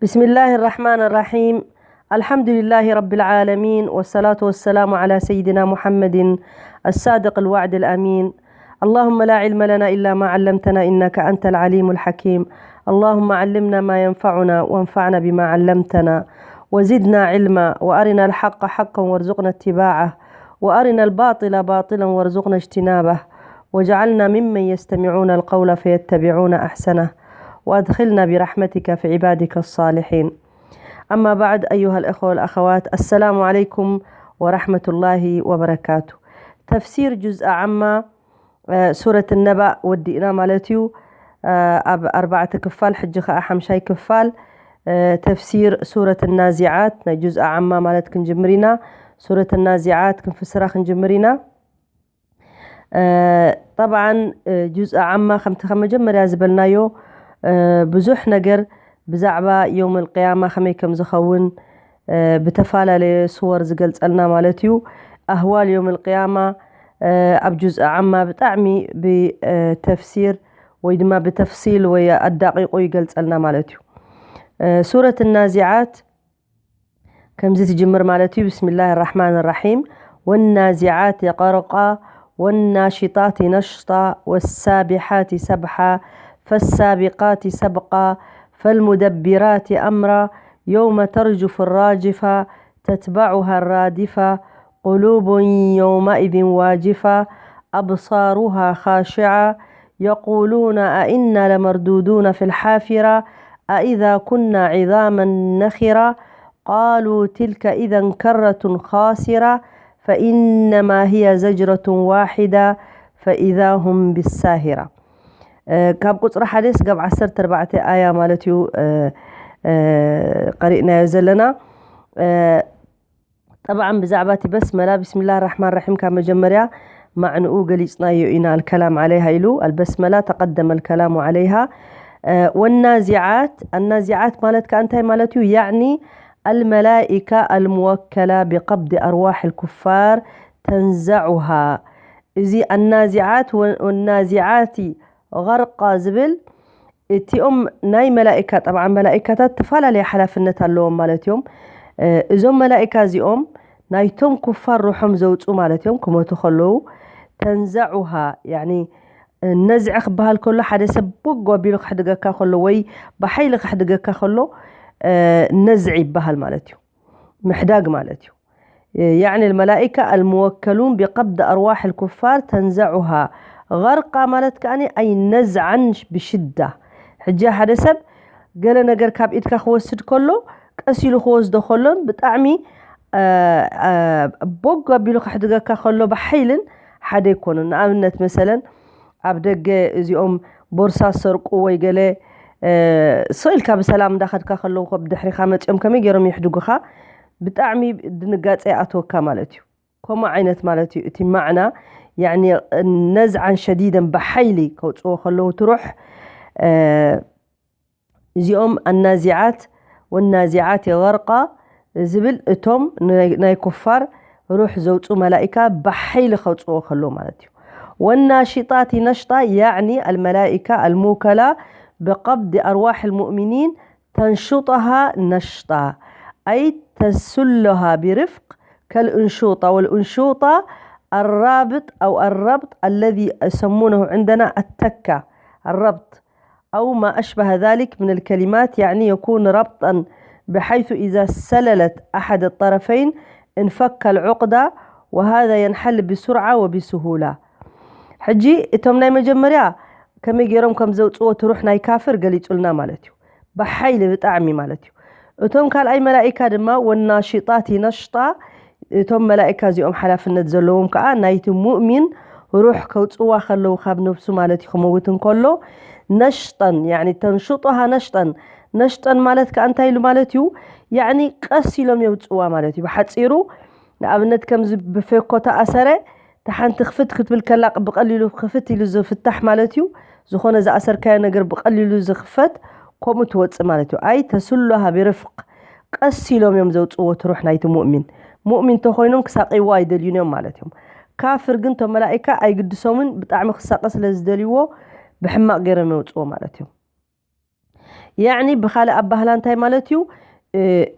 بسم الله الرحمن الرحيم. الحمد لله رب العالمين، والصلاة والسلام على سيدنا محمد الصادق الوعد الأمين. اللهم لا علم لنا إلا ما علمتنا إنك أنت العليم الحكيم. اللهم علمنا ما ينفعنا وانفعنا بما علمتنا وزدنا علما وأرنا الحق حقا وارزقنا اتباعه وأرنا الباطل باطلا وارزقنا اجتنابه واجعلنا ممن يستمعون القول فيتبعون أحسنه وأدخلنا برحمتك في عبادك الصالحين. أما بعد، أيها الإخوة والأخوات، السلام عليكم ورحمة الله وبركاته. تفسير جزء عما ሱረት ነባእ ወዲእና ማለት እዩ። ኣብ ኣርባዕተ ክፋል፣ ሕጂ ኸዓ ሓምሻይ ክፋል ተፍሲር ሱረት ናዚዓት ናይ ጁዝ ዓማ ማለት ክንጅምር ኢና። ሱረት ናዚዓት ክንፍስራ ክንጅምር ኢና። ጠብዓን ጁዝ ዓማ ከምቲ ከም መጀመርያ ዝበልናዮ ብዙሕ ነገር ብዛዕባ ዮም ልቅያማ ከመይ ከም ዝኸውን ብተፈላለየ ስወር ዝገልጸልና ማለት እዩ። ኣህዋል ዮም ልቅያማ ኣብ ጁዝ ዓማ ብጣዕሚ ብተፍሲር ወይ ድማ ብተፍሲል ወይ ኣዳቂቁ ይገልጸልና ማለት እዩ። ሱረት ናዚዓት ከምዚ ትጅምር ማለት እዩ። ብስሚላህ ራሕማን ራሒም። ወናዚዓት ቀርቃ ወናሽጣት ነሽጣ ወሳቢሓት ሰብሓ ፈሳቢቃት ሰብቃ ፈልሙደቢራት ኣምራ የውመ ተርጁፍ ራጅፋ ተትበዑሃ ራዲፋ ቁሉቡ የውመኢዝ ዋጅፋ ኣብሳሩሃ ኻሽዓ የቁሉነ ኣኢና ለመርዱዱነ ፊ ልሓፊራ ኣኢዛ ኩና ዒዛመን ነኺራ ቃሉ ትልከ ኢዘን ከረቱን ኻሲራ ፈኢነማ ህየ ዘጅረቱን ዋሒዳ ፈኢዛ ሁም ብሳሂራ። ካብ ቁፅሪ ሓደ ስጋብ ዓሰርተ ኣርባዕተ ኣያ ማለት እዩ ቀሪእናዮ ዘለና። ጠብዓን ብዛዕባ እቲ በስመላ ብስሚላህ ራሕማን ራሒም ካብ መጀመርያ ማዕንኡ ገሊፅናዮ ኢና። ኣልከላም ዓለይሃ ኢሉ ኣልበስመላ ተቀደመ ኣልከላሙ ዓለይሃ። ወናዚዓት ኣናዚዓት ማለት ከዓ እንታይ ማለት እዩ? ያዕኒ ኣልመላኢካ ኣልሙወከላ ብቀብዲ ኣርዋሕ ልኩፋር ተንዘዑሃ። እዚ ኣናዚዓት ወናዚዓቲ ገርቃ ዝብል እቲኦም ናይ መላኢካ ጠብዓ መላኢካታት ዝተፈላለየ ሓላፍነት ኣለዎም ማለት እዮም። እዞም መላኢካ እዚኦም ናይቶም ኩፋር ሩሖም ዘውፁ ማለት እዮም። ክመቱ ከለዉ ተንዘዑሃ ያኒ ነዝዒ ክበሃል ከሎ ሓደ ሰብ ቦግ ኣቢሉ ክሕድገካ ከሎ ወይ ብሓይሊ ክሕድገካ ከሎ ነዝዒ ይበሃል ማለት እዩ። ምሕዳግ ማለት እዩ። يعني الملائكة الموكلون بقبض أرواح الكفار تنزعها غرقا ማለት ከኣኒ ኣይ ነዝዓን ብሽዳ። ሕጂ ሓደ ሰብ ገለ ነገር ካብ ኢድካ ክወስድ ከሎ ቀስ ኢሉ ክወስዶ ከሎን ብጣዕሚ ቦግ ኣቢሉ ክሕድገካ ከሎ ብሓይልን ሓደ ኣይኮኑን። ንኣብነት መሰለን ኣብ ደገ እዚኦም ቦርሳ ዝሰርቁ ወይ ገለ ስቕ ኢልካ ብሰላም እንዳኸድካ ከለዉ ብድሕሪኻ መፂኦም ከመይ ገይሮም ይሕድጉኻ? ብጣዕሚ ድንጋፀ ይኣትወካ ማለት እዩ። ከምኡ ዓይነት ማለት እዩ እቲ ማዕና። ያኒ ነዝዓን ሸዲደን ብሓይሊ ከውፅዎ ከለዉ ትሩሕ እዚኦም ኣናዚዓት ወናዚዓት የገርቃ ዝብል እቶም ናይ ኩፋር ሩሕ ዘውፁ መላኢካ ብሓይሊ ከውፅዎ ከለዉ ማለት እዩ። ወናሽጣት ነሽጣ ያዕኒ ኣልመላኢካ ኣልሙከላ ብቀብዲ ኣርዋሕ ልሙእሚኒን ተንሹጠሃ ነሽጣ ኣይ ተሱለሃ ብርፍቅ ከልእንሹጣ ወልእንሹጣ ኣራብጥ ኣው ኣራብጥ ኣለዚ የሰሙነሁ ዕንደና ኣተካ ኣራብጥ أو ما أشبه ذلك من الكلمات، يعني يكون ربطا بحيث إذا سللت أحد الطرفين انفك العقدة، وهذا ينحل بسرعة وبسهولة. ሕጂ እቶም ናይ መጀመርያ ከመይ ገይሮም ከም ዘውፅዎ ትሩሕ ናይ ካፍር ገሊፁልና ማለት እዩ። ብሓይሊ ብጣዕሚ ማለት እዩ። እቶም ካልኣይ መላኢካ ድማ ወናሽጣት ነሽጣ እቶም መላኢካ እዚኦም ሓላፍነት ዘለዎም ከዓ ናይቲ ሙእሚን ሩሕ ከውፅዋ ከለዉ ካብ ነብሱ ማለት እዩ ክመውት እንከሎ ነሽጠን ያኒ ተንሽጦሃ ነሽጠን ነሽጠን ማለት ከዓ እንታይ ኢሉ ማለት እዩ ያኒ ቀስ ኢሎም የውፅዋ ማለት እዩ ብሓፂሩ ንኣብነት ከምዚ ብፌኮ ተኣሰረ እታ ሓንቲ ክፍት ክትብል ከላ ብቐሊሉ ክፍት ኢሉ ዝፍታሕ ማለት እዩ ዝኾነ ዝኣሰርካዮ ነገር ብቐሊሉ ዝኽፈት ከምኡ ትወፅእ ማለት እዩ ኣይ ተስሉሃ ብርፍቅ ቀስ ኢሎም እዮም ዘውፅዎ ትሩሕ ናይቲ ሙእሚን ሙእሚን ተኾይኖም ክሳቂዋ ኣይደልዩን እዮም ማለት እዮም ካፍር ግን ቶም መላኢካ ኣይግድሶምን ብጣዕሚ ክሳቀ ስለ ዝደልይዎ ብሕማቅ ገይሮም የውፅዎ ማለት እዮም ያዕኒ ብኻልእ ኣባህላ እንታይ ማለት እዩ?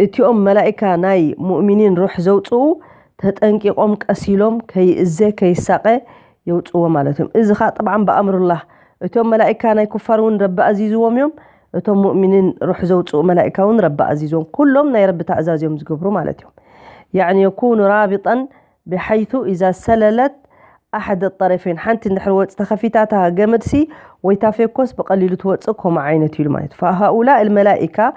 እቲኦም መላእካ ናይ ሙእሚኒን ሩሕ ዘውፅኡ ተጠንቂቖም ቀሲሎም ከይእዘ ከይሳቐ የውፅዎ ማለት እዮም። እዚ ኸዓ ጥብዓን ብኣምሩላህ እቶም መላእካ ናይ ኩፋር እውን ረቢ ኣዚዝዎም እዮም። እቶም ሙእሚኒን ሩሕ ዘውፅኡ መላእካ እውን ረቢ ኣዚዝዎም። ኩሎም ናይ ረቢ ተኣዛዝ እዮም ዝገብሩ ማለት እዮም። ያዕኒ የኩኑ ራቢጠን ብሓይቱ ኢዛ ሰለለት ኣሕደ ጠረፌን ሓንቲ እንድሕር ወፅ ተኸፊታታ ገመድሲ ወይ ታፌኮስ ብቐሊሉ ትወፅእ ከምኡ ዓይነት እዩ ማለት እዩ። فهؤلاء الملائكة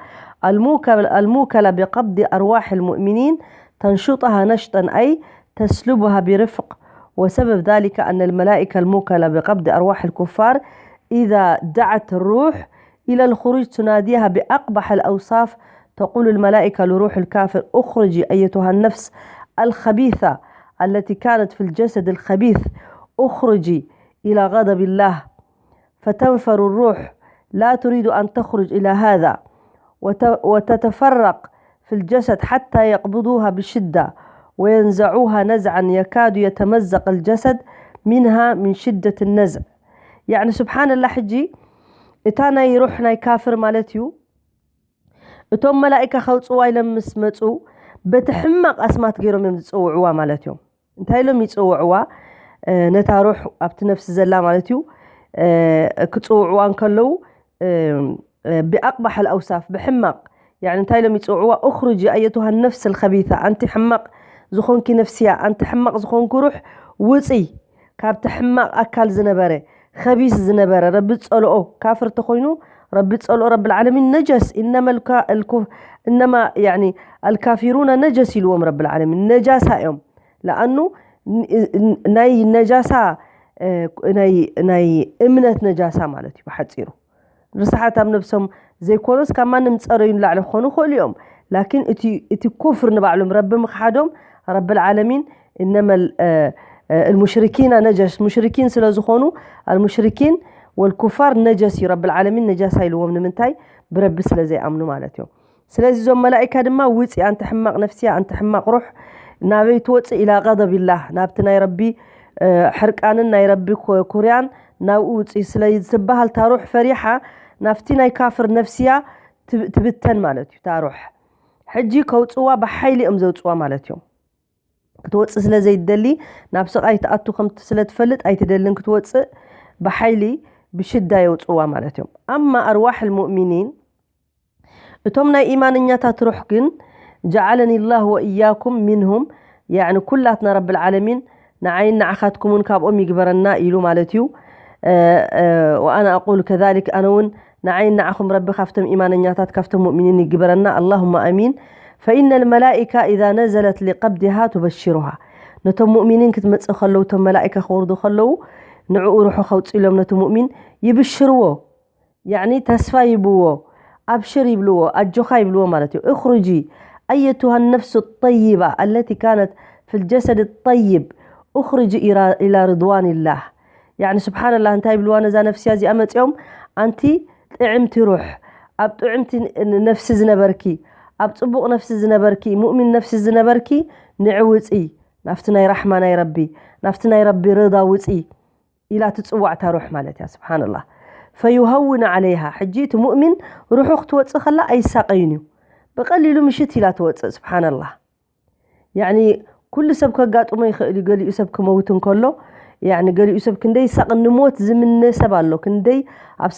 الموكل- الموكلة بقبض أرواح المؤمنين تنشطها نشطا أي تسلبها برفق وسبب ذلك أن الملائكة الموكلة بقبض أرواح الكفار إذا دعت الروح إلى الخروج تناديها بأقبح الأوصاف تقول الملائكة لروح الكافر اخرجي أيتها النفس الخبيثة التي كانت في الجسد الخبيث اخرجي إلى غضب الله فتنفر الروح لا تريد أن تخرج إلى هذا وتتفرق في الجسد حتى يقبضوها بشدة وينزعوها نزعا يكاد يتمزق الجسد منها من شدة النزع يعني سبحان الله حجي إتا ناي روح ناي كافر مالتيو إتوم ملائكة خوتوا إلى مسمتوا بتحمق أسمات غيرهم يمزقوا عوا مالتيو እንታይ ኢሎም ይፅውዕዋ ነታ ሩሕ ኣብቲ ነፍሲ ዘላ ማለት እዩ ክፅውዕዋ እንከለዉ ብኣቅባሕ ኣውሳፍ ብሕማቅ يعني እንታይ ኢሎም ይፅውዕዋ اخرجي أيتها النفس الخبيثة ኣንቲ ሕማቅ ዝኾንኪ ነፍስያ ኣንቲ ሕማቅ ዝኾንኪ ሩሕ ውፅይ ካብቲ ሕማቅ ኣካል ዝነበረ ከቢስ ዝነበረ ረቢ ዝፀልኦ ካፍር ተኮይኑ ረቢ ዝፀልኦ ረቢ العالمين نجس إنما الكافرون نجس ኢልዎም ረቢ العالمين ነጃሳ እዮም ለኣኑ ናይ ነጃሳ ናይ እምነት ነጃሳ ማለት እዩ ብሓፂሩ ርስሓት ኣብ ነብሶም ዘይኮኑስ ካብ ማንም ፀረዩ ንላዕሊ ክኾኑ ይኽእሉ እዮም ላኪን እቲ ኩፍር ንባዕሎም ረቢ ምክሓዶም ረቢ العالمين إنما المشركين نجس ሙሽሪኪን ስለ ዝኾኑ المشركين والكفار نجس እዩ ረቢ العالمين ነጃሳ ኢልዎም ንምንታይ ብረቢ ስለ ዘይኣምኑ ማለት እዮም ስለዚ እዞም መላእካ ድማ ውፂ ኣንቲ ሕማቕ ነፍስያ ኣንቲ ሕማቕ ሩሕ ናበይ ትወፅእ ኢላ غضب الله ናብቲ ናይ ረቢ ሕርቃንን ናይ ረቢ ኩርያን ናብኡ ውፂ ስለ ትበሃል እታ ሩሕ ፈሪሓ ናብቲ ናይ ካፍር ነፍስያ ትብተን ማለት እዩ እታ ሩሕ ሕጂ ከውፅዋ ብሓይሊ እዮም ዘውፅዋ ማለት እዮም ክትወፅእ ስለ ዘይትደሊ ናብ ስቓይ ትኣቱ ከም ስለ ትፈልጥ ኣይትደልን ክትወፅእ ብሓይሊ ብሽዳ የውፅዋ ማለት እዮም ኣማ ኣርዋሕ ልሙእሚኒን እቶም ናይ ኢማንኛታት ሩሕ ግን جعلني الله وإياكم منهم يعني ኩላትና ረቢ العالمين ንዓይን ንዓኻትኩምን ካብኦም ይግበረና ኢሉ ማለት እዩ وأنا أقول كذلك ኣነ እውን ንዓይን ንዓኹም ረቢ ካብቶም ኢማነኛታት ካብቶም ሙእሚኒን ይግበረና اللهم آمين فإن الملائكة إذا نزلت لقبضها تبشرها ነቶም ሙእሚኒን ክትመፅእ ከለዉ እቶም መላእካ ክወርዱ ከለዉ ንዕኡ ርሑ ከውፅእሎም ነቲ ሙእሚን ይብሽርዎ ያዕኒ ተስፋ ይብዎ ኣብሽር ይብልዎ ኣጆኻ ይብልዎ ማለት እዩ اخرجي أيتها النفس الطيبة التي كانت في الجسد الطيب اخرجي إلى رضوان الله ያዕኒ ስብሓንላህ እንታይ ይብልዋ ነዛ ነፍስያ እዚኣ መፂኦም ኣንቲ ጥዕምቲ ሩሕ ኣብ ጥዕምቲ ነፍሲ ዝነበርኪ ኣብ ፅቡቕ ነፍሲ ዝነበርኪ ሙእሚን ነፍሲ ዝነበርኪ ንዒ ውፂ ናፍቲ ናይ ራሕማ ናይ ረቢ ናፍቲ ናይ ረቢ ርዳ ውፂ ኢላ ትፅዋዕ እታ ሩሕ ማለት እያ ስብሓንላህ ፈዩሃውን ዓለይሃ ሕጂ እቲ ሙእሚን ሩሑ ክትወፅእ ከላ ኣይሳቀይን እዩ ብቀሊሉ ምሽት ኢላ ትወፅእ ስብሓንላህ ያኒ ኩሉ ሰብ ከጋጥሞ ይኽእል እዩ ገሊኡ ሰብ ክመውት እንከሎ ያኒ ገሊኡ ሰብ ክንደይ ሳቅ ንሞት ዝምነ ሰብ ኣሎ ክንደይ ኣብ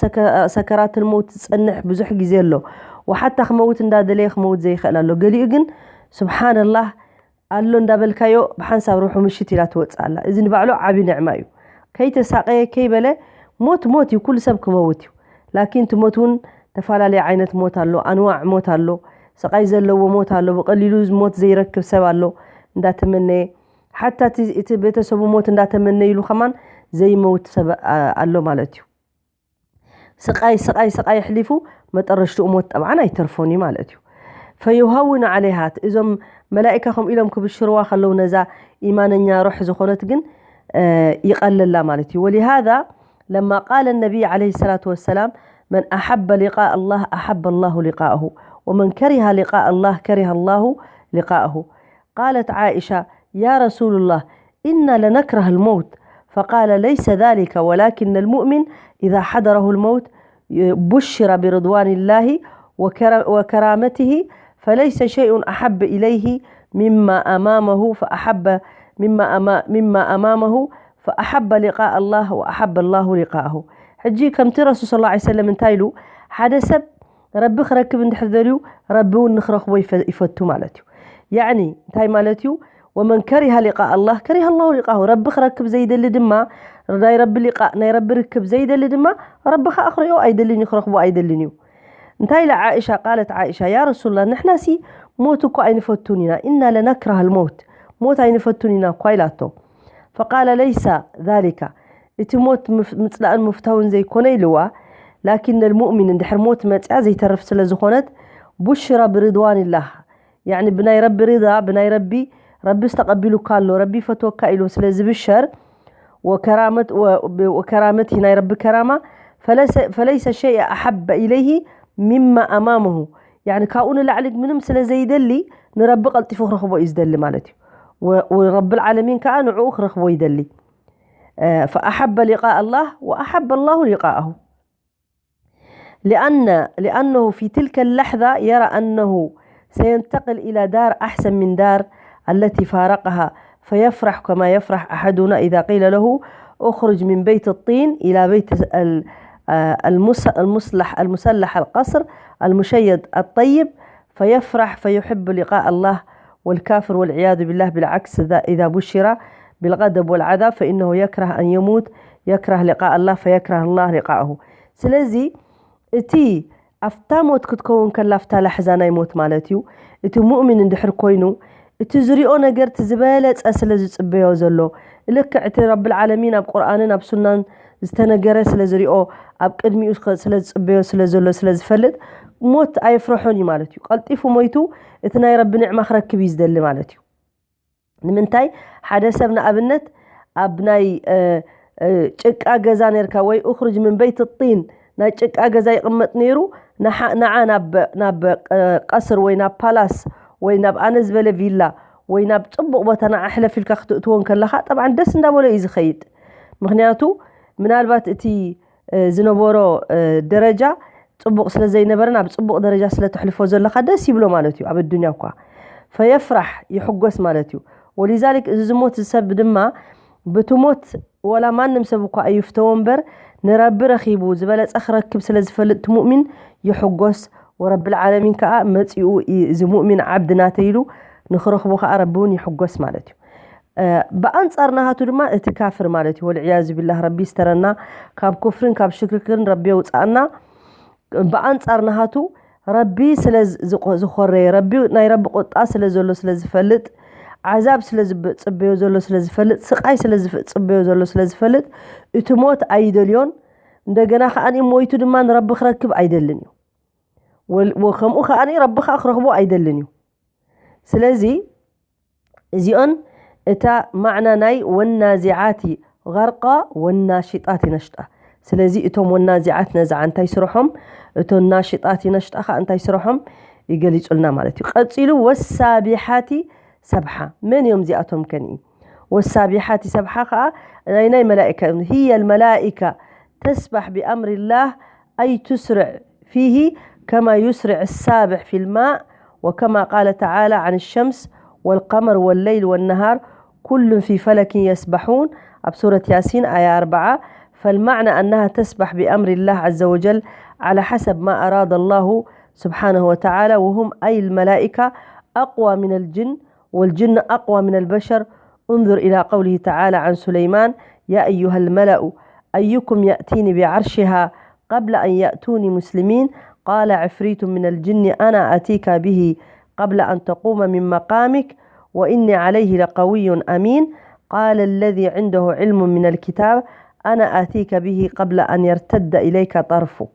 ሰከራት ልሞት ዝፀንሕ ብዙሕ ግዜ ኣሎ ወሓታ ክመውት እንዳደለየ ክመውት ዘይኽእል ኣሎ ገሊኡ ግን ስብሓንላህ ኣሎ እንዳበልካዮ ብሓንሳብ ሩሑ ምሽት ኢላ ትወፅእ ኣላ እዚ ንባዕሉ ዓብዪ ንዕማ እዩ ከይተሳቀየ ከይበለ ሞት ሞት እዩ ኩሉ ሰብ ክመውት እዩ ላኪን እቲ ሞት እውን ተፈላለየ ዓይነት ሞት ኣሎ ኣንዋዕ ሞት ኣሎ ስቃይ ዘለዎ ሞት ኣሎ ብቀሊሉ ሞት ዘይረክብ ሰብ ኣሎ እንዳተመነየ ሓታ እቲ ቤተሰቡ ሞት እንዳተመነይሉ ከማን ዘይመውት ሰብ ኣሎ ማለት እዩ ስቃይ ስቃይ ስቃይ ኣሕሊፉ መጠረሽትኡ ሞት ጠብዓን ኣይተርፎን እዩ ማለት እዩ ፈዩሃውን ዓለይሃ እዞም መላኢካ ከምኡ ኢሎም ክብሽርዋ ከለዉ ነዛ ኢማነኛ ሩሕ ዝኾነት ግን ይቐለላ ማለት እዩ ولهذا لما قال النبي عليه الصلاة والسلام من أحب لقاء الله أحب الله لقاءه ومن كره لقاء الله كره الله لقاءه قالت عائشة يا رسول الله إنا لنكره الموت فقال ليس ذلك ولكن المؤمن إذا حضره الموت بشر برضوان الله وكرا- وكرامته، فليس شيء أحب إليه مما أمامه فأحب مما أما- مما أمامه فأحب لقاء الله وأحب الله لقاءه. ሕጂ ከምቲ ረሱል صلى الله عليه وسلم እንታይ ኢሉ? ሓደ ሰብ ረቢ ክረክብ እንድሕር ደልዩ፣ ረቢ እውን ንክረክቦ ይፈ- ይፈቱ ማለት እዩ። ያዕኒ እንታይ ማለት እዩ? ومن كره لقاء الله كره الله لقاءه። ረቢ ክረክብ ዘይደሊ ድማ፣ ናይ ረቢ ሊቃእ፣ ናይ ረቢ ርክብ ዘይደሊ ድማ፣ ረቢ ከዓ ክሪኦ ኣይደልን እዩ፣ ክረክቦ ኣይደልን እዩ። እንታይ ኢላ ዓኢሻ? قالت عائشة: يا رسول الله، ንሕናሲ ሞት እኮ ኣይንፈቱን ኢና። إنا لنكره الموت، ሞት ኣይንፈቱን ኢና እኳ ኢላቶ። فقال: ليس ذلك، እቲ ሞት ምፍ- ምፅላእን ምፍታውን ዘይኮነ ኢልዋ። لكن المؤمن፣ እንድሕር ሞት መፅያ ዘይተርፍ ስለ ዝኾነት፣ بشر برضوان الله، ያዕኒ ብናይ ረቢ ሪዳ፣ ብናይ ረቢ፣ ረቢ ዝተቐቢሉካ ኣሎ፣ ረቢ ይፈትወካ ኢሉ ስለ ዝብሸር፣ ወከራመት- ወ- ብ- ወከራመት ናይ ረቢ ከራማ፣ ፈለሰ- ፈለይሰ ሸይአ ኣሓበ ኢለይሂ ሚማ ኣማመሁ። ያዕኒ ካብኡ ንላዕሊ ምንም ስለ ዘይደሊ፣ ንረቢ ቀልጢፉ ክረኽቦ እዩ ዝደሊ ማለት እዩ። ወ- ወረብል ዓለሚን ከዓ ንዕኡ ክረኽቦ ይደሊ። ፈኣሓበ ሊቃ ኣላህ ወኣሓበ ኣላሁ ሊቃኣሁ። لأن لأنه في تلك اللحظة يرى أنه سينتقل إلى دار أحسن من دار التي فارقها، فيفرح كما يفرح أحدنا إذا قيل له: اخرج من بيت الطين إلى بيت ال- آه، المس- المصلح المسلح القصر المشيد الطيب، فيفرح فيحب لقاء الله. والكافر والعياذ بالله بالعكس، إذا إذا بشر بالغضب والعذاب فإنه يكره أن يموت، يكره لقاء الله فيكره الله لقاءه. ስለዚ እቲ ኣብታ ሞት ክትከውን ከላ፣ ኣብታ ላሕዛ ናይ ሞት ማለት እዩ፣ እቲ ሙእሚን እንድሕር ኮይኑ፣ እቲ ዝሪኦ ነገር እቲ ዝበለጸ ስለ ዝጽበዮ ዘሎ፣ ልክዕ እቲ ረብል ዓለሚን ኣብ ቁርኣንን ኣብ ሱናን ዝተነገረ ስለ ዝሪኦ፣ ኣብ ቅድሚኡ ስለ ዝጽበዮ ስለ ዘሎ ስለ ዝፈልጥ፣ ሞት ኣየፍርሖን እዩ ማለት እዩ። ቀልጢፉ ሞይቱ እቲ ናይ ረቢ ኒዕማ ክረክብ እዩ ዝደሊ ማለት እዩ። ንምንታይ? ሓደ ሰብ ንኣብነት ኣብ ናይ እ፣ እ፣ ጭቃ ገዛ ነርካ ወይ እኽርጅ ምን በይት ጢን፣ ናይ ጭቃ ገዛ ይቕመጥ ነይሩ፣ ንዓ ናብ ናብ ቀስር ወይ ናብ ፓላስ ወይ ናብ ኣነ ዝበለ ቪላ ወይ ናብ ጽቡቕ ቦታ ንዓ ሕለፍ ኢልካ ክትእትዎ እንከለኻ፣ ጠብዓን ደስ እንዳበሎ እዩ ዝኸይድ። ምክንያቱ ምናልባት እቲ ዝነበሮ ደረጃ ጽቡቕ ስለ ዘይነበረ ናብ ጽቡቕ ደረጃ ስለ ተሕልፎ ዘለኻ ደስ ይብሎ ማለት እዩ። ኣብ ኣዱንያ እኳ ፈየፍራሕ፣ ይሕጎስ ማለት እዩ። ወሊዛሊክ እዚ ዝሞት ሰብ ድማ ብቲ ሞት ወላ ማንም ሰብ እኳ ኣይፍተዎ እምበር ንረቢ ረኺቡ ዝበለጸ ክረክብ ስለ ዝፈልጥ እቲ ሙእሚን ይሕጎስ። ወረብል ዓለሚን ከኣ መጺኡ እዚ ሙእሚን ዓብዲ ናተይ ኢሉ ንኽረኽቦ ከኣ ረቢ እውን ይሕጎስ ማለት እዩ። ብኣንጻር ናሃቱ ድማ እቲ ካፍር ማለት እዩ። ወልዕያዙ ቢላህ ረቢ ይስተረና ካብ ኩፍርን ካብ ሽርክን ረቢ የውፅኣና። ብኣንጻር ናሃቱ ረቢ ስለ ዝኾረየ፣ ረቢ ናይ ረቢ ቁጣ ስለ ዘሎ ስለ ዝፈልጥ፣ ዓዛብ ስለ ዝፅበዮ ዘሎ ስለ ዝፈልጥ፣ ስቃይ ስለ ዝፅበዮ ዘሎ ስለ ዝፈልጥ እቲ ሞት ኣይደልዮን። እንደገና ከኣ ሞይቱ ድማ ንረቢ ክረክብ ኣይደልን እዩ። ከምኡ ከኣ ረቢ ከኣ ክረኽቦ ኣይደልን እዩ። ስለዚ እዚኦን እታ ማዕና ናይ ወናዚዓቲ غرقا ወናሽጣቲ ነሽጣ። ስለዚ እቶም ወናዚዓት ነዝዓ እንታይ ስርሖም፣ እቶም ናሽጣቲ ነሽጣ ከዓ እንታይ ስርሖም ይገሊጹልና ማለት እዩ። ቀጺሉ ወሳቢሓቲ ሰብሓ። መን እዮም እዚኣቶም ከኒ? ወሳቢሓቲ ሰብሓ ከዓ ናይ ናይ መላኢካ እዮም። هي الملائكة تسبح بأمر الله أي تسرع فيه كما يسرع السابح في الماء، وكما قال تعالى عن الشمس والقمر والليل والنهار كل في فلك يسبحون، ኣብ ሱረት ያሲን ኣያ ኣርባዓ። فالمعنى أنها تسبح بأمر الله عز وجل على حسب ما أراد الله سبحانه وتعالى، وهم أي الملائكة أقوى من الجن، والجن أقوى من البشر. انظر إلى قوله تعالى عن سليمان: يا أيها الملأ أيكم يأتيني بعرشها قبل أن يأتوني مسلمين. قال عفريت من الجن أنا آتيك به قبل أن تقوم من مقامك وإني عليه لقوي أمين. قال الذي عنده علم من الكتاب أنا آتيك به قبل أن يرتد إليك طرفك.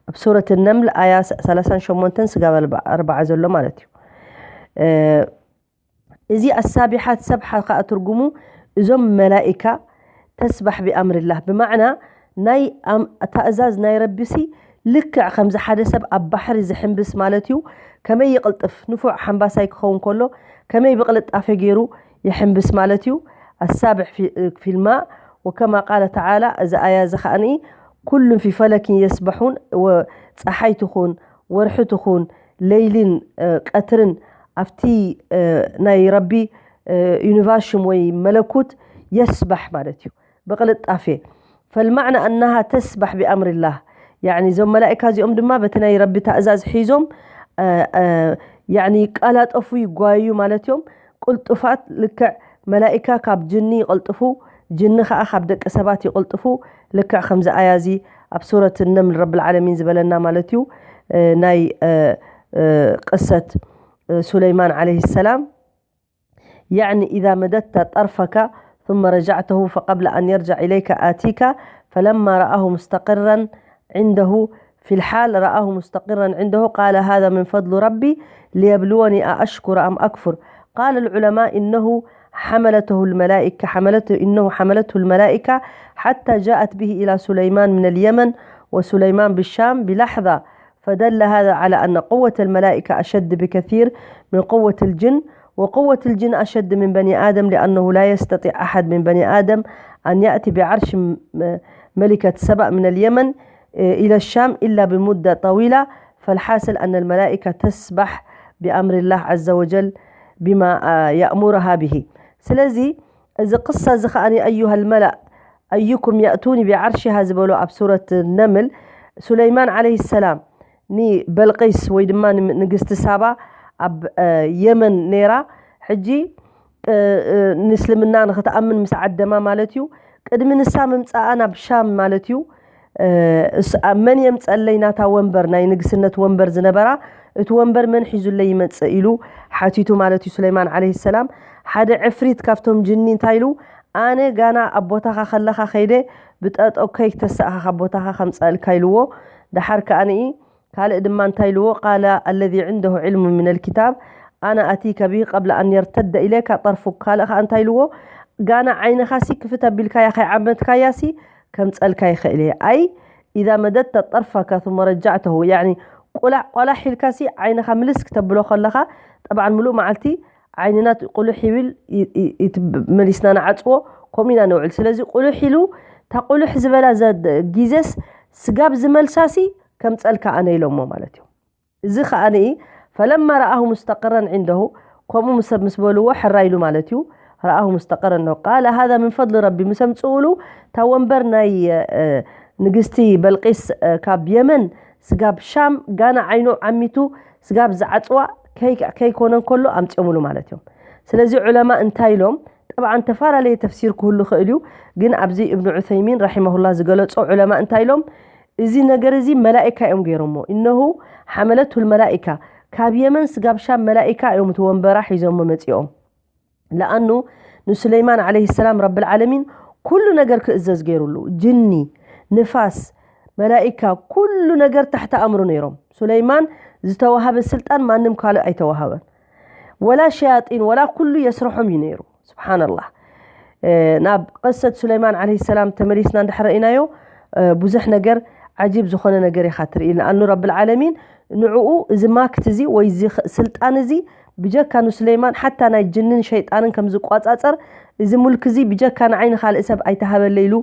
ኣብ ሱረት ነምል ኣያ ሰላሳን ሸሞንተን ስጋብ ኣርባዓ ዘሎ ማለት እዩ። እዚ ኣሳቢሓት ሰብሓ ከኣ ትርጉሙ እዞም መላኢካ ተስባሕ ብኣምርላህ፣ ብማዕና ናይ ታእዛዝ ናይ ረቢሲ ልክዕ ከምዚ ሓደ ሰብ ኣብ ባሕሪ ዝሕምብስ ማለት እዩ። ከመይ ይቕልጥፍ፣ ንፉዕ ሓምባሳይ ክኸውን ከሎ ከመይ ብቕልጣፈ ገይሩ ይሕምብስ ማለት እዩ። ኣሳብሕ ፊልማ ወከማ ቃለ ተዓላ፣ እዚ ኣያ እዚ ከኣኒ ኩሉን ፊ ፈለኪን የስበሑን፣ ወ-፣ ፀሓይ ትኹን፣ ወርሒ ትኹን፣ ለይልን፣ እ፣ ቀትርን ኣብቲ፣ እ፣ ናይ ረቢ፣ እ፣ ዩኒቨርሽም ወይ መለኩት የስባሕ ማለት እዩ፣ ብቕልጣፌ። ፈልማዕና ኣናሃ ተስባሕ ብኣምሪላህ። ያዕኒ እዞም መላእካ እዚኦም ድማ በቲ ናይ ረቢ ታእዛዝ ሒዞም፣ እ፣ እ፣ ያዕኒ ይቃላጠፉ፣ ይጓዩ ማለት እዮም። ቅልጡፋት፣ ልክዕ መላእካ ካብ ጅኒ ይቕልጥፉ፣ ጅኒ ኸዓ ካብ ደቂ ሰባት ይቕልጥፉ። ልክዕ ከምዚ ኣያ እዚ ኣብ ሱረት ነምል ረብል ዓለሚን ዝበለና ማለት እዩ። እ፣ ናይ፣ እ፣ እ፣ ቅሰት፣ እ፣ ሱለይማን ዓለይሂ ሰላም። يعني إذا مددت طرفك ثم رجعته فقبل أن يرجع إليك آتيك، فلما رآه مستقرا عنده، في الحال رآه مستقرا عنده، قال: هذا من فضل ربي ليبلوني أأشكر أم أكفر. قال العلماء: إنه حملته الملائكة، حملته، إنه حملته الملائكة حتى جاءت به إلى سليمان من اليمن، وسليمان بالشام بلحظة، فدل هذا على أن قوة الملائكة أشد بكثير من قوة الجن، وقوة الجن أشد من بني آدم، لأنه لا يستطيع أحد من بني آدم أن يأتي بعرش م-، ملكة سبأ من اليمن، آه، إلى الشام إلا بمدة طويلة. فالحاصل أن الملائكة تسبح بأمر الله عز وجل بما، آه، يأمرها به. ስለዚ እዚ ቅሳ እዚ ኸኣኒ أيها الملأ أيكم يأتوني بعرشها ዝበሎ ኣብ ሱረት ነምል፣ ሱለይማን ዓለይሂ ሰላም ንበልቂስ ወይ ድማ ን-፣ ንግስቲ ሳባ ኣብ፣ እ፣ የመን ነይራ። ሕጂ፣ እ፣ እ፣ ንእስልምና ንኽትኣምን ምስ ዓደማ ማለት እዩ። ቅድሚ ንሳ ምምጻኣ ናብ ሻም ማለት እዩ። እ፣ እስ-፣ ኣብ መን የምጸለይ ናታ ወንበር፣ ናይ ንግስነት ወንበር ዝነበራ፣ እቲ ወንበር መን ሒዙለይ ይመጽእ ኢሉ ሓቲቱ ማለት እዩ ሱለይማን ዓለይሂ ሰላም። ሓደ ዕፍሪት ካብቶም ጅኒ እንታይ ኢሉ፣ ኣነ ጋና ኣብ ቦታኻ ከለኻ ከይደ ብጠጠው ከይተሳእኻ ካብ ቦታኻ ከምፀእልካ ኢልዎ። ደሓር ከኣ ንኢ ካልእ ድማ እንታይ ኢልዎ፣ ቃለ ኣለዚ ዕንደሁ ዕልሙ ሚነል ኪታብ ኣነ ኣቲከ ብሂ ቀብለ ኣን የርተደ ኢለይካ ጠርፉክ። ካልእ ከኣ እንታይ ኢልዎ፣ ጋና ዓይንኻሲ ክፍት ኣቢልካያ ከይዓመትካያሲ ከምፀልካ ይኽእል እየ። ኣይ ኢዛ መደድተ ጠርፈከ ثم ረጃዕተሁ፣ ያዕኒ ቁላሕ ቆላሕ ኢልካሲ ዓይንኻ ምልስ ክተብሎ ከለኻ፣ ጠብዓን ምሉእ መዓልቲ ዓይንና ቁልሕ ይብል፣ ይ-፣ ይ-፣ ይትብ-፣ መሊስና ንዓጽዎ፣ ከምኡ ኢና ነውዕል። ስለዚ ቁልሕ ኢሉ፣ እታ ቁልሕ ዝበላ ዘ-፣ ጊዜስ ስጋብ ዝመልሳሲ ከምጸልካ ኣነ ኢሎሞ ማለት እዩ። እዚ ከኣ ንኢ ፈለማ ረኣሁ ሙስተቅረን ዒንደሁ፣ ከምኡ ምስ፣ ምስ በልዎ ሕራይ ኢሉ ማለት እዩ። ረኣሁ ሙስተቅረን ዒንደሁ ቃለ ሃዛ ምን ፈድሊ ረቢ፣ ምስ ኣምጽኡሉ እታ ወንበር ናይ፣ እ፣ ንግስቲ በልቂስ፣ እ፣ ካብ የመን ስጋብ ሻም ጋና ዓይኑ ዓሚቱ ስጋብ ዝዓጽዋ ከይ-፣ ከይኮነ እንከሎ ኣምጽኦምሉ ማለት እዮም። ስለዚ ዑለማ እንታይ ኢሎም? ጠብዓን ተፈላለየ ተፍሲር ክህሉ ይኽእል እዩ፣ ግን ኣብዚ እብኑ ዑሰይሚን ረሒመሁላህ ዝገለጾ ዑለማ እንታይ ኢሎም? እዚ ነገር እዚ መላኢካ እዮም ገይሮሞ። ኢነሁ ሓመለቱል መላኢካ፣ ካብ የመን ስጋብ ሻም መላኢካ እዮም እቲ ወንበራ ሒዞሞ መጺኦም። ለኣኑ ንሱለይማን ዓለይሂ ሰላም ረብል ዓለሚን ኩሉ ነገር ክእዘዝ ገይሩሉ። ጅኒ፣ ንፋስ፣ መላኢካ፣ ኩሉ ነገር ታሕቲ ኣምሩ ነይሮም። ሱለይማን ዝተዋሃበ ስልጣን ማንም ካልእ ኣይተዋሃበን። ወላ ሸያጢን፣ ወላ ኩሉ የስርሖም እዩ ነይሩ። ስብሓንላህ። እ፣ ናብ ቅሰት ሱለይማን ዓለይሂ ሰላም ተመሊስና እንድሕር ርኢናዮ፣ እ፣ ብዙሕ ነገር ዓጂብ ዝኾነ ነገር ኢኻ ትርኢ። ንኣኑ ረብል ዓለሚን ንዕኡ እዚ ማክት እዚ ወይ እዚ ኽ-፣ ስልጣን እዚ ብጀካ ንሱለይማን ሓታ ናይ ጅንን ሸይጣንን ከም ዝቋጻጸር፣ እዚ ሙልክ እዚ ብጀካ ንዓይ ንኻልእ ሰብ ኣይተሃበለ ኢሉ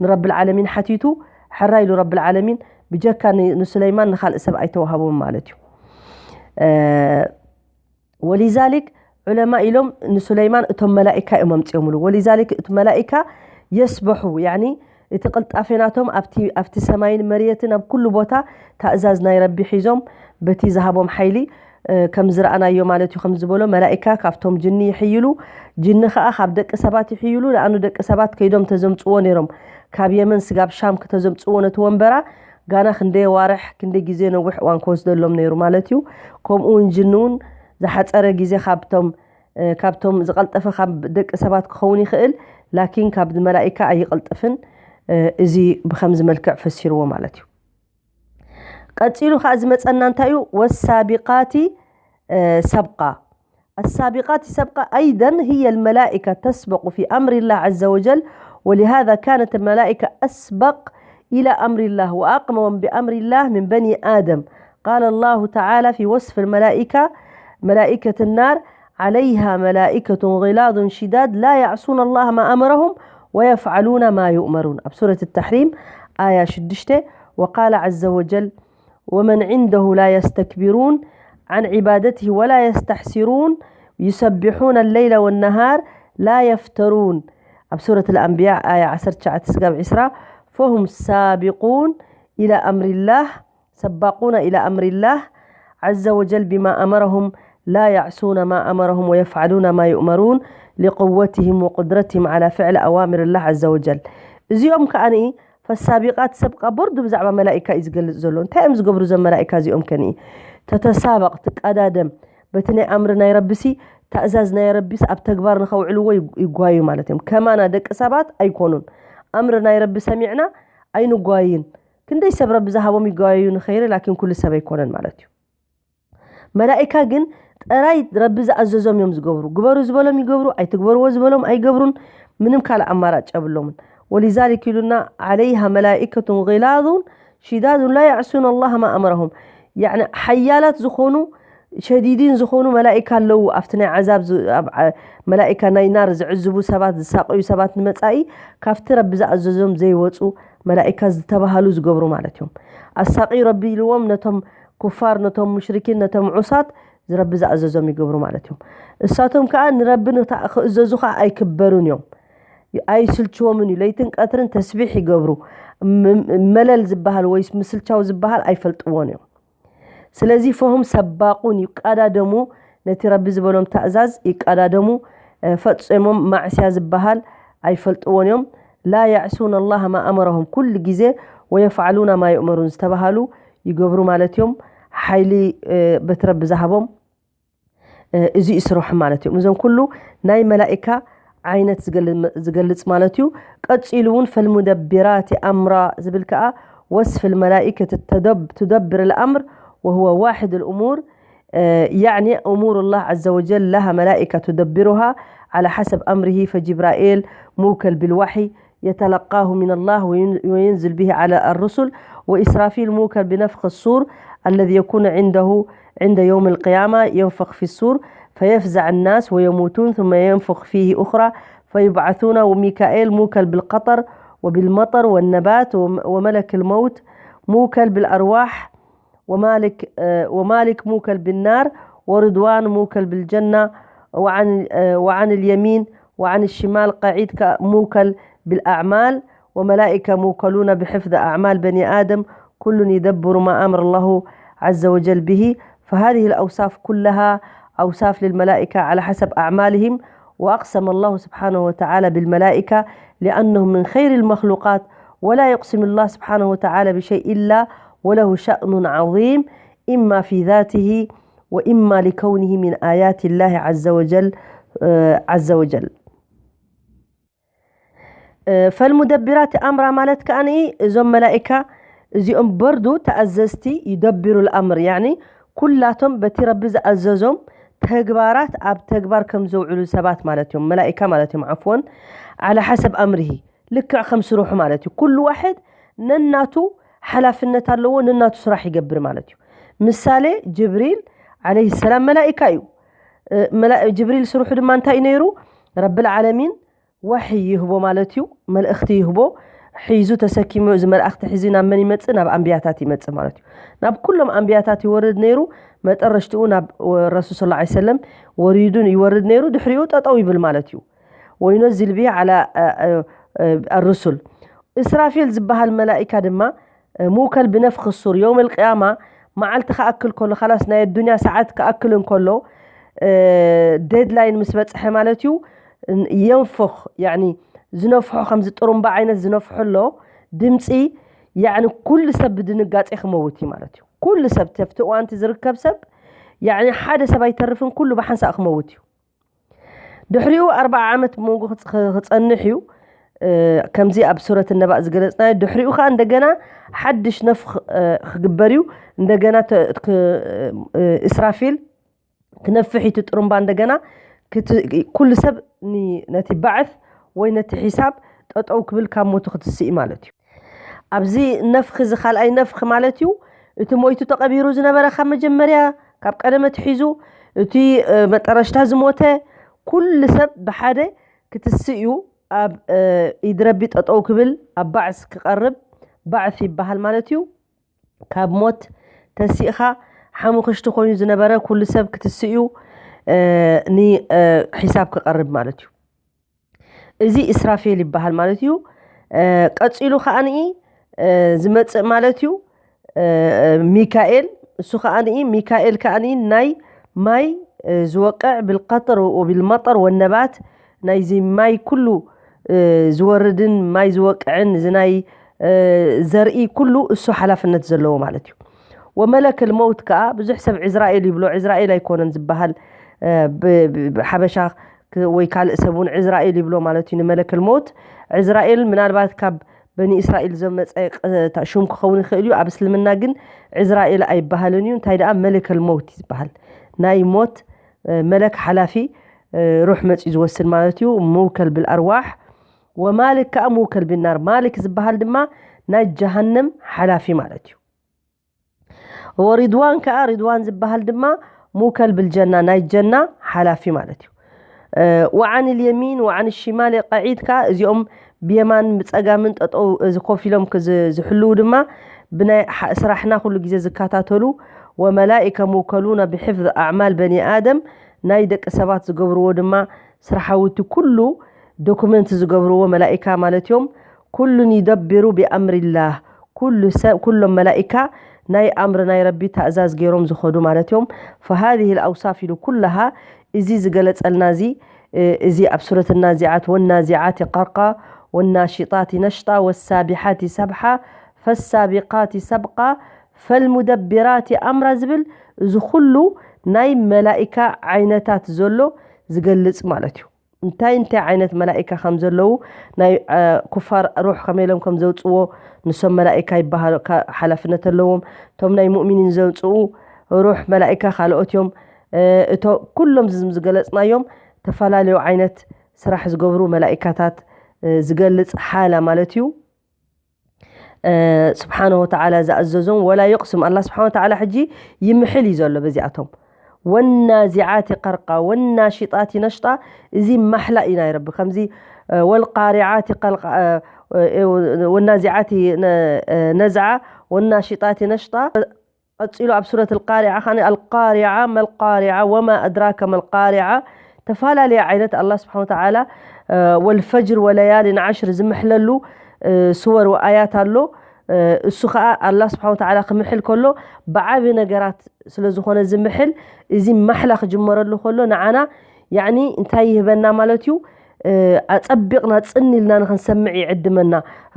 ንረብል ዓለሚን ሓቲቱ፣ ሕራይ ኢሉ ረብል ዓለሚን ብጀካ ን-፣ ንሱለይማን ንኻልእ ሰብ ኣይተዋሃቦም ማለት እዩ። እ፣ ወሊዛሊክ ዑለማ ኢሎም ንሱለይማን እቶም መላኢካ እዮም ኣምጺኦምሉ። ወሊዛሊክ እቲ መላኢካ የስበሑ፣ ያዕኒ እቲ ቅልጣፌ ናቶም ኣብቲ፣ ኣብቲ ሰማይን መሬትን ኣብ ኩሉ ቦታ ታእዛዝ ናይ ረቢ ሒዞም በቲ ዝሃቦም ሓይሊ፣ እ፣ ከም ዝረኣናዮ ማለት እዩ። ከም ዝበሎ መላኢካ ካብቶም ጅኒ ይሕይሉ፣ ጅኒ ኸኣ ካብ ደቂ ሰባት ይሕይሉ። ንኣኑ ደቂ ሰባት ከይዶም ተዘምጽዎ ነይሮም፣ ካብ የመን ስጋብ ሻም ክተዘምጽዎ ነቲ ወንበራ ጋና ክንደይ ዋርሕ፣ ክንደይ ግዜ ነዊሕ እዋን ክወስደሎም ነይሩ ማለት እዩ። ከምኡ እውን ጅኒ እውን ዝሓጸረ ግዜ ካብቶም፣ እ፣ ካብቶም ዝቐልጠፈ ካብ ደቂ ሰባት ክኸውን ይኽእል፣ ላኪን ካብ መላኢካ ኣይቕልጥፍን። እ፣ እዚ ብኸምዚ መልክዕ ፈሲርዎ ማለት እዩ። ቀጺሉ ኸዓ ዝመጸና እንታይ እዩ? ወሳቢቃቲ፣ እ፣ ሰብቃ። السابقات سبقا أيضا هي الملائكة تسبق في أمر الله عز وجل، ولهذا كانت الملائكة أسبق إلى أمر الله وأقوم بأمر الله من بني آدم. قال الله تعالى في وصف الملائكة، ملائكة النار، عليها ملائكة غلاظ شداد لا يعصون الله ما أمرهم ويفعلون ما يؤمرون. ኣብ ሱረት التحريم ኣያ ሽዱሽተ፣ وقال عز وجل: ومن عنده لا يستكبرون عن عبادته ولا يستحسرون يسبحون الليل والنهار لا يفترون. ኣብ ሱረት الأنبياء ኣያ ዓሰርተ ትሽዓተ ስጋብ ዕስራ، فهم سابقون إلى أمر الله سباقون إلى أمر الله عز وجل بما أمرهم لا يعصون ما أمرهم ويفعلون ما يؤمرون لقوتهم وقدرتهم على فعل أوامر الله عز وجل. እዚኦም ከኣ ፈሳቢቃት ሰብ ቃ ቦርዱ ብዛዕባ መላኢካ እዩ ዝገልጽ ዘሎ። እንታይ እዮም ዝገብሩ እዞም መላኢካ እዚኦም ከኒ? ተተሳበቕ፣ ትቀዳደም። በቲ ናይ ኣምሪ ናይ ረቢሲ፣ ታእዛዝ ናይ ረቢስ ኣብ ተግባር ንኸውዕልዎ ይግ-፣ ይጓዩ ማለት እዮም። ከማና ደቂ ሰባት ኣይኮኑን። ኣምሪ ናይ ረቢ ሰሚዕና ኣይንጓይን። ክንደይ ሰብ ረቢ ዝሃቦም ይጓዩ ንኸይሪ፣ ላኪን ኩሉ ሰብ ኣይኮነን ማለት እዩ። መላኢካ ግን ጥራይ ረቢ ዝኣዘዞም እዮም ዝገብሩ። ግበሩ ዝበሎም ይገብሩ፣ ኣይትግበርዎ ዝበሎም ኣይገብሩን። ምንም ካልእ ኣማራጭ የብሎምን። ولذلك ኢሉና: عليها ملائكة غلاظ شداد لا يعصون الله ما أمرهم. ያዕኒ ሓያላት ዝኾኑ ሸዲዲን ዝኾኑ መላኢካ ኣለዉ። ኣብቲ ናይ ዓዛብ ዝ-፣ ኣብ ዓ-፣ መላኢካ ናይ ናር ዝዕዝቡ ሰባት፣ ዝሳቐዩ ሰባት ንመጻኢ ካብቲ ረቢ ዝኣዘዞም ዘይወጹ መላኢካ ዝተባሃሉ ዝገብሩ ማለት እዮም። ኣሳቒ ረቢ ኢልዎም ነቶም ኩፋር፣ ነቶም ሙሽሪኪን፣ ነቶም ዑሳት ዝረቢ ዝኣዘዞም ይገብሩ ማለት እዮም። እሳቶም ከኣ ንረቢ ንታ-፣ ክእዘዙ ከኣ ኣይክበሩን እዮም። ኣይስልችዎምን እዩ። ለይትን ቀትርን ተስቢሕ ይገብሩ። ም-፣ መለል ዝበሃል ወይ ምስልቻው ዝበሃል ኣይፈልጥዎን እዮም። ስለዚ ፈሁም ሰባቁን ይቃዳደሙ፣ ነቲ ረቢ ዝበሎም ታእዛዝ ይቃዳደሙ፣ እ፣ ፈጺሞም ማዕስያ ዝበሃል ኣይፈልጥዎን እዮም። ላ ያዕሱን ኣላህ ማ ኣመረሁም፣ ኩሉ ግዜ ወየፍዓሉና ማ ይእመሩን ዝተባሃሉ ይገብሩ ማለት እዮም። ሓይሊ፣ እ፣ በቲ ረቢ ዝሃቦም፣ እ፣ እዚ ይስርሑ ማለት እዮም። እዞም ኩሉ ናይ መላኢካ ዓይነት ዝገል-፣ ዝገልጽ ማለት እዩ። ቀጺሉ እውን ፈልሙደቢራት ኣምራ ዝብል ከኣ ወስፍ ልመላኢከት ተደብ-፣ ትደብር ልኣምር ወህወ ዋሕድ ልእሙር፣ እ፣ ያዕኒ እሙር ላህ ዐዘ ወጀል ለሃ መላኢካ ትደብሩሃ ዐላ ሐሰብ ኣምርሂ ፈጅብራኤል ሙከል ብልዋሒ يتلقاه من الله وين-، وينزل به على الرسل، وإسرافيل موكل بنفخ الصور الذي يكون عنده عند يوم القيامة، ينفخ في الصور فيفزع الناس ويموتون، ثم ينفخ فيه أخرى فيبعثون، وميكائيل موكل بالقطر وبالمطر والنبات، وم-، وملك الموت موكل بالأرواح، ومالك، آه، ومالك موكل بالنار، ورضوان موكل بالجنة، وعن، آه، وعن اليمين وعن الشمال قعيد ك-، موكل بالأعمال، وملائكة موكلون بحفظ أعمال بني آدم، كل يدبر ما أمر الله عز وجل به. فهذه الأوصاف كلها أوصاف للملائكة على حسب أعمالهم، وأقسم الله سبحانه وتعالى بالملائكة لأنهم من خير المخلوقات، ولا يقسم الله سبحانه وتعالى بشيء إلا وله شأن عظيم، إما في ذاته وإما لكونه من آيات الله عز وجل، آه، عز وجل. እ፣ ፈልሙደቢራት ኣምራ ማለት ከኣ እዞም መላኢካ እዚኦም በርዱ ተኣዘዝቲ ይደብሩ ልኣምር፣ ያዕኒ ኩላቶም በቲ ረቢ ዝኣዘዞም ተግባራት ኣብ ተግባር ከም ዘውዕሉ ሰባት ማለት እዮም፣ መላኢካ ማለት እዮም፣ ዓፍወን፣ ዓላ ሓሰብ ኣምርሂ፣ ልክዕ ከም ስርሑ ማለት እዩ። ኩሉ ዋሕድ ነናቱ ሓላፍነት ኣለዎ፣ ነናቱ ስራሕ ይገብር ማለት እዩ። ምሳሌ ጅብሪል ዓለይሂ ሰላም መላኢካ እዩ። እ፣ መላ-፣ ጅብሪል ስርሑ ድማ እንታይ እዩ ነይሩ? ረብል ዓለሚን ወሒ ይህቦ ማለት እዩ፣ መልእኽቲ ይህቦ። ሒዙ ተሰኪሙ፣ እዚ መልእኽቲ ሒዙ ናብ መን ይመጽእ? ናብ ኣንብያታት ይመጽእ ማለት እዩ። ናብ ኩሎም ኣንብያታት ይወርድ ነይሩ። መጠረሽትኡ ናብ ረሱል ሰለላሁ ዐለይሂ ወሰለም ወሪዱ ይወርድ ነይሩ። ድሕሪኡ ጠጠው ይብል ማለት እዩ። ወዩነዚል ቢሂ ዓላ፣ እ፣ እ፣ እ፣ ኣሩሱል። እስራፊል ዝበሃል መላኢካ ድማ፣ እ፣ ሙከል ብነፍኽ ሱር፣ የውም ልቅያማ መዓልቲ ክኣክል ከሎ፣ ካላስ ናይ ኣዱንያ ሰዓት ክኣክል እንከሎ፣ እ፣ ዴድላይን ምስ በጽሐ ማለት እዩ፣ ን-፣ የንፍኽ፣ ያዕኒ ዝነፍሖ፣ ከምዚ ጥሩምባ ዓይነት ዝነፍሖ ኣሎ ድምፂ፣ ያዕኒ ኩሉ ሰብ ብድንጋጼ ክመውት እዩ ማለት እዩ። ኩሉ ሰብ፣ ተፍቲ እዋንቲ ዝርከብ ሰብ፣ ያዕኒ ሓደ ሰብ ኣይተርፍን፣ ኩሉ ብሓንሳእ ክመውት እዩ። ድሕሪኡ ኣርብዓ ዓመት ብመንጎ ክጽ-፣ ክ-፣ ክጸንሕ እዩ። እ፣ ከምዚ ኣብ ሱረት ነባእ ዝገለጽናዮ። ድሕሪኡ ከኣ እንደገና ሓድሽ ነፍኽ፣ እ፣ ክግበር እዩ። እንደገና ተ-፣ ክ-፣ እ፣ እስራፊል ክነፍሕ እዩ እቲ ጥሩምባ እንደገና። ክት-፣ ኩሉ ሰብ ኒ-፣ ነቲ ባዕት ወይ ነቲ ሒሳብ ጠጠው ክብል ካብ ሞቱ ክትስእ ማለት እዩ። ኣብዚ ነፍኺ፣ እዚ ካልኣይ ነፍኺ ማለት እዩ፣ እቲ ሞይቱ ተቐቢሩ ዝነበረ ካብ መጀመርያ፣ ካብ ቀደም ኣትሒዙ፣ እቲ፣ እ፣ መጠረሽታ ዝሞተ፣ ኩሉ ሰብ ብሓደ ክትስእ እዩ፣ ኣብ፣ እ፣ ኢድ ረቢ ጠጠው ክብል፣ ኣብ ባዕስ ክቐርብ፣ ባዕስ ይበሃል ማለት እዩ። ካብ ሞት ተሲእኻ ሓሙኽሽቲ ኮይኑ ዝነበረ ኩሉ ሰብ ክትስእዩ እ፣ ኒ እ፣ ሒሳብ ክቐርብ ማለት እዩ። እዚ እስራፌል ይበሃል ማለት እዩ። እ፣ ቀፂሉ ከዓኒ እ፣ ዝመፅእ ማለት እዩ እ፣ ሚካኤል። እሱ ከዓኒ ሚካኤል ከዓኒ ናይ ማይ እ፣ ዝወቅዕ ብልቀጥር ወብልመጠር ወነባት ናይዚ ማይ ኩሉ እ፣ ዝወርድን ማይ ዝወቅዕን እዚ ናይ እ፣ ዘርኢ ኩሉ እሱ ሓላፍነት ዘለዎ ማለት እዩ። ወመለክ ልመውት ከዓ ብዙሕ ሰብ ዕዝራኤል ይብሎ። ዕዝራኤል ኣይኮነን ዝበሃል እ፣ ብ- ብ- ብሓበሻ ክ- ወይ ካልእ ሰብ እውን ዕዝራኤል ይብሎ ማለት እዩ ንመለክ ልመውት። ዕዝራኤል ምናልባት ካብ በኒ እስራኤል ዘመፀ ቅ- ታ- ሽም ክኸውን ይኽእል እዩ። ኣብ እስልምና ግን ዕዝራኤል ኣይበሃልን እዩ። እንታይ ደኣ መለክ ልመውት ዝበሃል ናይ ሞት እ፣ መለክ ሓላፊ እ፣ ሩሕ መፂኡ ዝወስድ ማለት እዩ። ሙከል ብልኣርዋሕ ወማልክ ከዓ ሙከል ብናር። ማልክ ዝበሃል ድማ ናይ ጀሃነም ሓላፊ ማለት እዩ። ወሪድዋን ከዓ ሪድዋን ዝበሃል ድማ ሙከል ብልጀና ናይ ጀና ሓላፊ ማለት እዩ። እ፣ ወዓን ልየሚን ወዓን ሽማል ቀዒድ ከዓ እዚኦም ብየማን ብፀጋምን ጠጠው እዚ ኮፍ ኢሎም ክዝ- ዝሕልው ድማ ብናይ ሓ- ስራሕና ኩሉ ግዜ ዝከታተሉ ወመላኢከ ሙከሉና ብሕፍዝ ኣዕማል በኒ ኣደም ናይ ደቂ ሰባት ዝገብርዎ ድማ ስራሓውቲ ኩሉ ዶኩመንት ዝገብርዎ መላኢካ ማለት እዮም። ኩሉን ይደብሩ ብኣምሪላህ ኩሉ ሰብ ኩሎም መላኢካ ናይ ኣምሪ ናይ ረቢ ታእዛዝ ገይሮም ዝኸዱ ማለት እዮም። ፈሃዚህ ልኣውሳፍ ኢሉ ኩላሃ እዚ ዝገለጸልና እዚ እ፣ እዚ ኣብ ሱረት ናዚዓት ወናዚዓት ቀርቃ ወናሽጣት ነሽጣ ወሳቢሓት ሰብሓ ፈሳቢቃት ሰብቃ ፈልሙደቢራት ኣምራ ዝብል እዚ ኩሉ ናይ መላኢካ ዓይነታት ዘሎ ዝገልጽ ማለት እዩ። እንታይ እንታይ ዓይነት መላኢካ ከም ዘለዉ ናይ እ፣ ኩፋር ሩሕ ከመይ ኢሎም ከም ዘውፅዎ ንሶም መላኢካ ይበሃሉ፣ ካ- ሓላፍነት ኣለዎም። እቶም ናይ ሙእሚኒን ዘውፅኡ ሩሕ መላኢካ ካልኦት እዮም። እ፣ እቶ ኩሎም ዝም ዝገለፅናዮም ተፈላለዩ ዓይነት ስራሕ ዝገብሩ መላኢካታት እ፣ ዝገልፅ ሓላ ማለት እዩ። እ፣ ስብሓነ ወተዓላ ዝኣዘዞም ወላ ይቕስም ኣላ ስብሓነ ወተዓላ ሕጂ ይምሕል እዩ ዘሎ በዚኣቶም ወናዚዓት ቀርቃ ወናሽጣት ነሽጣ። እዚ ማሕላ እዩ ናይ ረቢ ከምዚ እ፣ ወልቃሪዓት ቀልቃ እ፣ እ፣ ወናዚዓት ነ- እ፣ ነዝዓ ወናሽጣት ነሽጣ። ቀፂሉ ኣብ ሱረት ልቃሪዓ ከ ኣልቃሪዓ መልቃሪዓ ወማ ኣድራከ መልቃሪዓ ተፈላለየ ዓይነት ኣላ ስብሓን ወተዓላ እ፣ ወልፈጅር ወለያልን ዓሽር ዝምሕለሉ እ፣ ስወር ወኣያት ኣሎ። እ፣ እሱ ከዓ ኣላ ስብሓን ወተዓላ ክምሕል ከሎ ብዓቢ ነገራት ስለ ዝኾነ ዝምሕል እዚ ማሕላ ክጅመረሉ ከሎ ንዓና ያዕኒ እንታይ ይህበና ማለት እዩ? እ፣ ኣጸቢቕና ጽን ኢልና ንኽንሰምዕ ይዕድመና።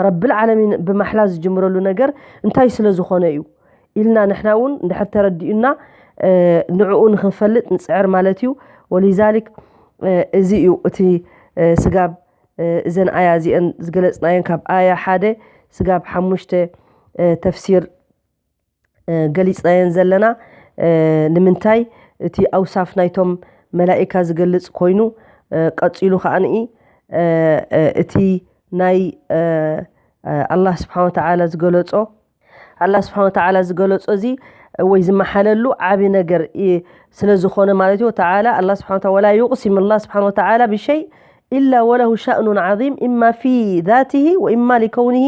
ረብል ዓለሚን ብማሕላ ዝጅምረሉ ነገር እንታይ ስለ ዝኾነ እዩ ኢልና ንሕና እውን እንድሕር ተረዲኡና እ፣ ንዕኡ ንኽንፈልጥ ንጽዕር ማለት እዩ። ወሊዛሊክ እ፣ እዚ እዩ እቲ እ፣ ስጋብ እ፣ እዘን ኣያ እዚአን ዝገለጽናየን ካብ ኣያ ሓደ ስጋብ ሓሙሽተ እ፣ ተፍሲር እ፣ ገሊጽናየን ዘለና እ፣ ንምንታይ እቲ ኣውሳፍ ናይቶም መላኢካ ዝገልጽ ኮይኑ እ፣ ቀጺሉ ከዓንኢ እ፣ እ፣ እቲ ናይ እ፣ እ፣ ኣላህ ስብሓን ወተዓላ ዝገለጾ ኣላህ ስብሓን ወተዓላ ዝገለጾ እዚ ወይ ዝመሓለሉ ዓቢ ነገር እ፣ ስለ ዝኾነ ማለት እዩ ተዓላ ኣላህ ስብሓን ወተዓላ ወላ ዩቅሲም ኣላህ ስብሓን ወተዓላ ብሸይ إلا وله شأن عظيم إما في ذاته وإما لكونه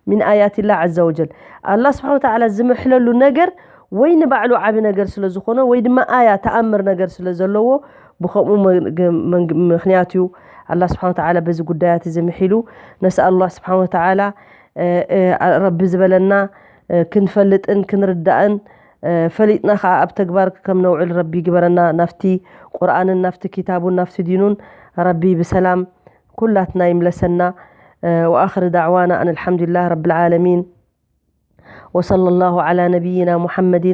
من آيات الله عز وجل ኣላህ ስብሓን ወተዓላ ዝምሕለሉ ነገር ወይ ንባዕሉ ዓቢ ነገር ስለ ዝኾነ ወይ ድማ ኣያ ተኣምር ነገር ስለ ዘለዎ ብኸምኡ መ- ገ- መንግ- ምክንያት እዩ ኣላህ ስብሓን ወተዓላ በዚ ጉዳያት እዚ ምሒሉ ነስኣል ኣላህ ስብሓን ወተዓላ እ፣ እ፣ ረቢ ዝበለና እ፣ ክንፈልጥን ክንርዳእን እ፣ ፈሊጥና ከዓ ኣብ ተግባር ከም ነውዕል ረቢ ይግበረና ናፍቲ ቁርኣንን ናፍቲ ኪታቡን ናፍቲ ዲኑን ረቢ ብሰላም ኩላትና ይምለሰና እ፣ وآخر دعوانا أن الحمد لله رب العالمين وصلى الله على نبينا محمد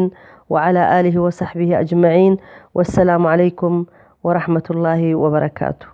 وعلى آله وصحبه أجمعين والسلام عليكم ورحمة الله وبركاته